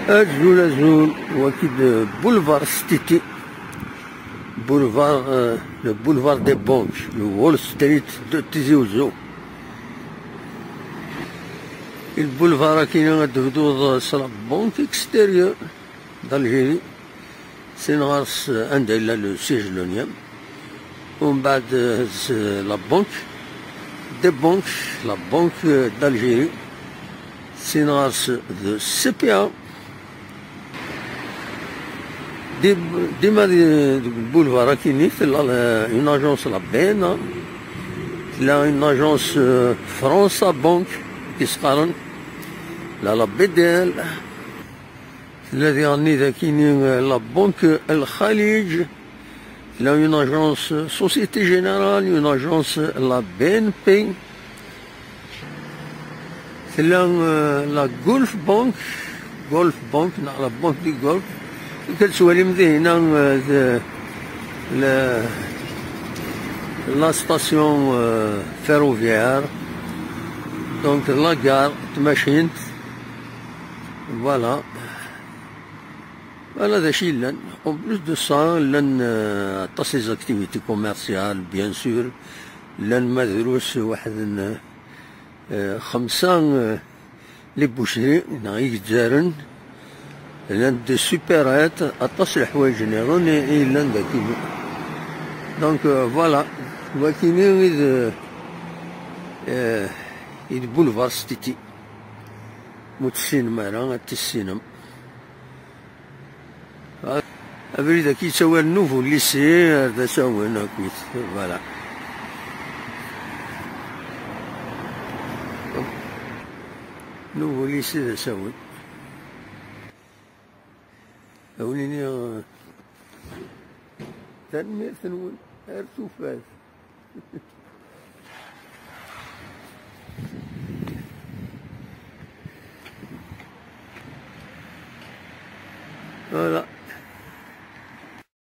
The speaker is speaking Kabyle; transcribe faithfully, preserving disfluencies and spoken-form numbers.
Azul, azul, waki d boulevard Stiti. Boulevard, euh, le boulevard des banques, le Wall Street de Tizi Ouzou. Le boulevard akini ad tebduḍ s la banque extérieure d'Algérie. Sin ɣer-s, euh, anda yella le siège l'onième. Umbeɛd, euh, s la banque des banques, la banque, euh, d'Algérie. Sin ɣer-s de C P A. Di- dima di- deg boulevard akini tella la- une agence la B N A, tella une agence, euh, France Banque, qui se la, la B D L, tella diɣenni dakini, euh, la banque El Khalij, tella une agence, euh, Société Générale, une agence, euh, la B N P, tella, euh, la Golf Bank, Golf Bank, neɣ la Banque du Golfe. Ad twalim dihina, euh, de- le- la station, euh, ferroviaire, donc la gare, tmacint, voilà. Voilà d acu yellan. En plus de ça, llan, euh, aṭas des activités commerciales, bien sûr. Llan ma drus waḥed n, euh, xemsa, euh, les boucheries, neɣ igezzaren. Llan des supérettes, aṭas n leḥwayeǧ nniḍen i, i yellan daki. Donc, euh, voilà. Wakini i d, euh, i d boulevard Stiti. Ma ur tessinem ara, ad tissinem. Abrid-agi yettawal Nouveau Lycée, d asawen akkit, voilà. Nouveau Lycée d asawen. Ad wen-iniɣ, eh, tanemmirt-nwen, ar tufat. Voilà,